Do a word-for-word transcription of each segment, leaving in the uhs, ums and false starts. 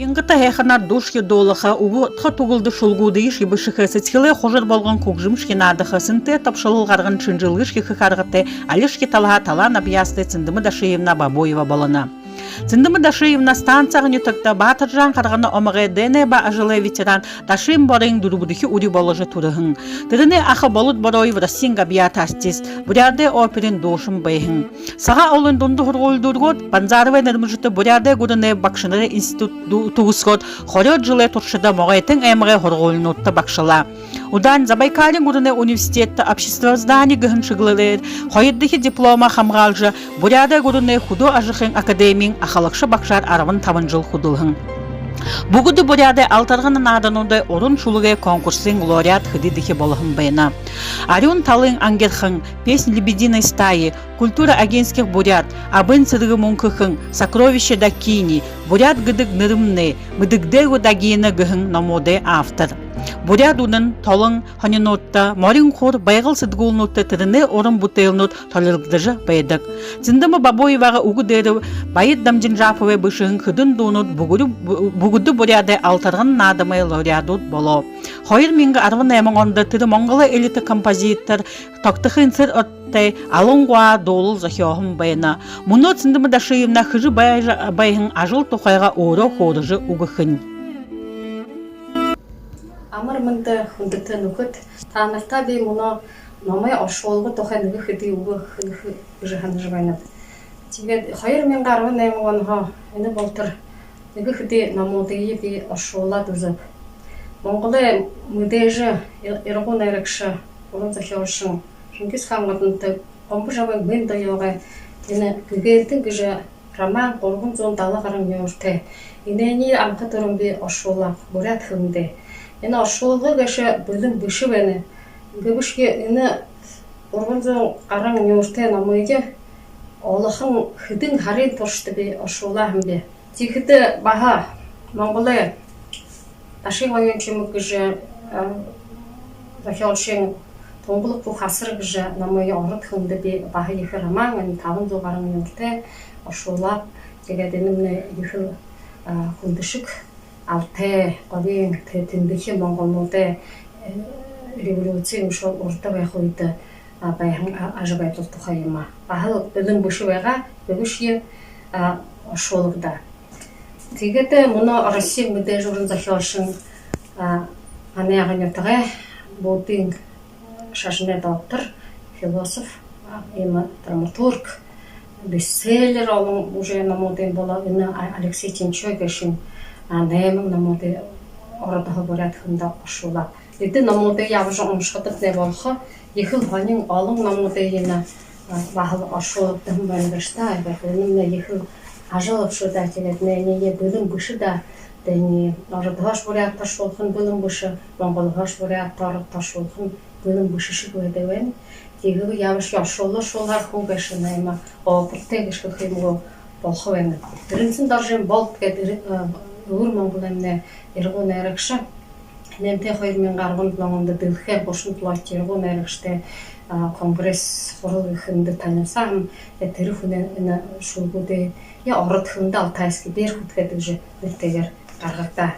Мянгата һайханаар дуушье дуулаха, үгэ удха түгэлдэ шүлэгүүдые бэшэхэ, сэдьхэлэй хужар болгон хүгжэмшье наадаха, сэнтэй тобшолол гарган шэнжэлгэшье хэхэ аргатай, алишье талаһаа талаан абьяастай Цэндэмэ Дашиевна Бабуева болоно. Цэндэмэ Дашиевна Станица нютагта Баатаржан Харгана омогой дайнай ба ажалай ветеран, Дашиин Борин дүрбэдэхи үри боложо түрэһэн. Тэрэнэй аха Болод Бороев Россиин габьяата артист, Буряадай оперын дуушан байһан. Сагаан Улаан дунда һургуули дүүргээд, Банзаровай нэрэмжэтэ Буряадай гүрэнэй багшанарай институт дүү-, түгэсхөөд, хорёод жэлэй туршада Могойтын аймагай һургуулинуудта багшалаа. Удаань Забайкалиин гүрэнэй университедтэ обществознани гэһэн шэглэлээр хоёрдохи дипломоо хамгаалжа, Буряадай гүрэнэй хүдөө ажахын академиин ахалагша багшаар арбан табан жэл хүдэлһэн. Бүгэдэ Буряадай алтаргана наадануудай уран шүлэгэй конкурсын лауреат хэдыдэхи болоһон байна. «Арюун талын ангирхан», «Песнь лебединой стаи», «Культура агинских бурят», «Абын сэргэ мүнхэхэн», «Сокровища Дакини», «Буряад» гэдэг нэрэмнай, «Мэдэгдээгүй Дагина» гэһэн номуудай автор. «Буряад үнэн», «Толон һонинуудта», «Морин хуур», «Байгал» сэдхүүлнүүдтэ тэрэнэй уран бүтээлнүүд толилогдожо байдаг. Цэндэмэ Бабуевагай үгэ дээрэ Баяр Дамжинжаповай бэшэһэн хэдэн дуунууд бүгэдэ, бүгэдэ Буряадай алтаргана наадамай лауреадууд болоо. Хоёр мянга арбан найман ондо тэрэ Монголой элитэ композитор Тогтохын Сэр-Оттой Алан гуа дуулал зохёоһон байна. Мүнөө Цэндэмэ Дашиевна хэжэ байжа, байһан ажал тухайгаа өөрөө хөөрэжэ үгэхэнь. Амар мэндэ, хүндэтэ нүхэд! Таанартаа би мүнөө номой оршуулга тухай нэгэ хэды үгэ хэлэхэ гэжэ һанажа байнаб. Тиигээд хоёр мянга арбан найман онһоо энэ болотор нэгэ хэды номуудые би оршуулаад үзөөб. Монголой мэдээжэ ир-, ирагуу найрагша, уран зохёолшо Шэнгэсхан Модонтой Гомбожабай Мэндоёогой энэ «Гэгээлтэн» гэжэ роман гурбан зуун далан гаран нюуртай. Энээниие анха түрүүн би оршуулааб буряад хэлэндээ. Энэ оршуулга гээшэ бэлэн бэшэ байна. Гэбэшье энэ гурбан зуун гаран нюуртай номые олохон хэдэн һарын туршада би оршуулаа һэм би. Тиихэдэ баһа Монголой Дашиин оюун чимэг гэжэ, а, зохёолшын «Тунгалаг бүхэ асар» гэжэ номые ород хэлэндэ би баһа ехэ роман, энэ табан зуун гаран нюуртай оршуулааб. Тиигээд энэмнай ехэл, а, хүндэшэг алтай, голын тэ-, тэндэхи монголнуудай, э, революциин үшөө урда байха үедэ, а, байһан а-, ажабайдал тухай юм аа. Баһал бэлэн бэшэ байгаа, гэбэшье, а, оршуулагдаа. Тиигээд мүнөө Россиин мэдээжэ уран зохёолшо, а, манай Ага нютагай буддын шажанай доктор, философ, а, иимэ драматург, бестселлер олон уже номуудынь болоо энэ А-, Алексей Тинчой гээшын, а, найман номуудые ородһоо буряад хэлэндэ оршуулаа. Эдэ номуудые ябажа уншахадатнай болохо, ехэл һонин олон номуудые энэ, а, баһал оршуулагдаһан байна гээшэ даа. Энэмнай ехэл ажал бшуу даа, тиигээд энээниие бэлэн бэшэ даа. Тэрэниие ородһоошье буряадта оршуулхань бэлэн бэшэ, монголһоошье буряадта, ородто оршуулхань бэлэн бэшэшэг байдаг байна. Тиигэбэл ябашье оршуулаа, оршуулаа хүн гээшэ иимэ опыттай гээшэ хэлэхэ юм гү, болохо байна. Ринцин Доржин Болд гээд эр-, э, Өвөр Монголоймнай ирагуу найрагша. Энэмнай хоёр мянга арбан долоон ондо дэлхэйн гушан долоодохи ирагуу найрагшатай, а, конгресс, хурал гэхэндэ танилсаа һэм. Тэрэ хүнэй энэ шүлэгүүдые ород хэлэндэ «Алтайский беркут» гэдэг нэрэтэйгээр гаргагдаа.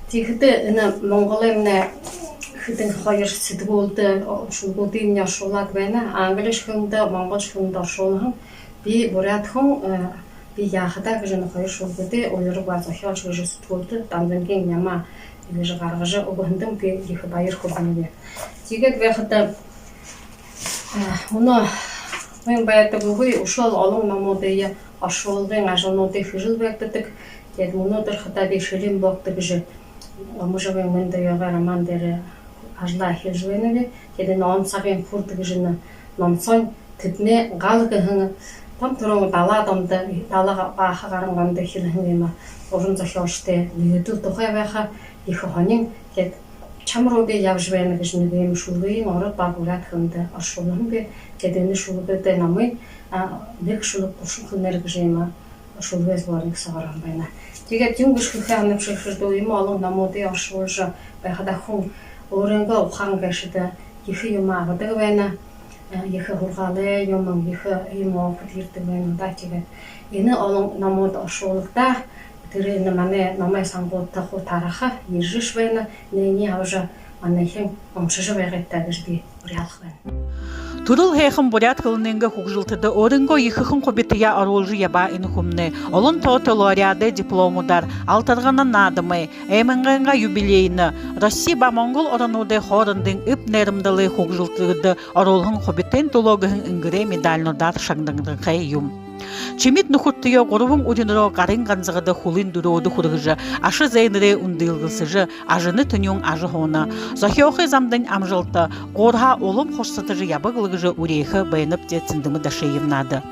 Тиихэдэ энэ Монголоймнай хэдэн хоёр сэтгүүлдэ, о, шүлэгүүдыемнай оршуулаад байна. Англишье хэлэндэ, монголшье хэлэндэ оршуулһан. Би буряад хүн, э, би яахадаа гэжэ энэ хоёр шүлэгүүдые уяраг ба зохёолшо гэжэ сэтгүүлдэ Дандангын Яма гэжэ гаргажа үгэһэндэмни би ехэ баяр хүргэнэб. Тиигээд байхада, э, мүнөө хүн байдаг үгы, үшөөл олон номуудые оршуулгын ажалнуудые хэжэл байгдадаг. Тиигээд мүнөөдэр хадаа би «Шэлын богдо» гэжэ Гомбожабай Мэндоёогой роман дээрэ ажалаа эхилжэ байнаб. Тиигээд энэ «Он сагын хүрд» гэжэ энэ номсоонь тэдэнэй гал гэһэн том түрүүн далаад ондо, далаад баһа гаран ондо эхилһэн иимэ уран зохёолшодой нэгдэл тухай байха, ехэ һонин. Тиигээд «Чам руу би ябажа байна» гэжэ нэгэ иимэ шүлэгыень ород ба буряад хэлэндэ оршуулһан би. Тиигээд энэ шүлэгүүдэй номынь, а, нэгэ шүлэг гушан хэлэнээр гэжэ иимэ шүлэгэй сборник соогоо орон байна. Тиигээд юун гэжэ хэлэхэб, һанашагшад, иимэ олон номуудые оршуулжа байхада хүн өөрынгөө ухаан гээшэдэ ехэ юумэ абадаг байна. Э, ехэ һургаалай юумэн, ехэ иимэ опыт ерэдэг байна даа. Тиигээд энэ олон номууд оршуулагдаа. Тэрэ энэ манай номой сангуудта хуу тараха ерэжэ байна. Энээниие абажа, манайхин уншажа байгыт даа гэжэ би уряалха байна. Түрэл һайхан буряад хэлэнэйнгээ хүгжэлтэдэ өөрынгөө ехэхэн хубитаяа оруулжа ябаа энэ хүмнай олон тоотой лауреадай дипломуудаар, Алтарганын наадамай, аймагайнгаа юбилейнэ, Росси ба Монгол оронуудай хоорондын эб найрамдалай хүгжэлтэдэ оруулһан хубитайн түлөө гэһэн энгэрэй медальнуудаар шагнагданхай юм. Чимит нүхэртэеэ гурбан үринэрөө гарын ганзагада хүлынь дүрөөдэ хүргэжэ, аша зээнэрээ үндылгэлсэжэ, ажана тэнюун ажаһууна. Зохёохы замдань амжалта, гуурһаа улам хурсатажа ябаг лэ гэжэ үреэхэ байнабди, Цэндэмэ Дашиевнада.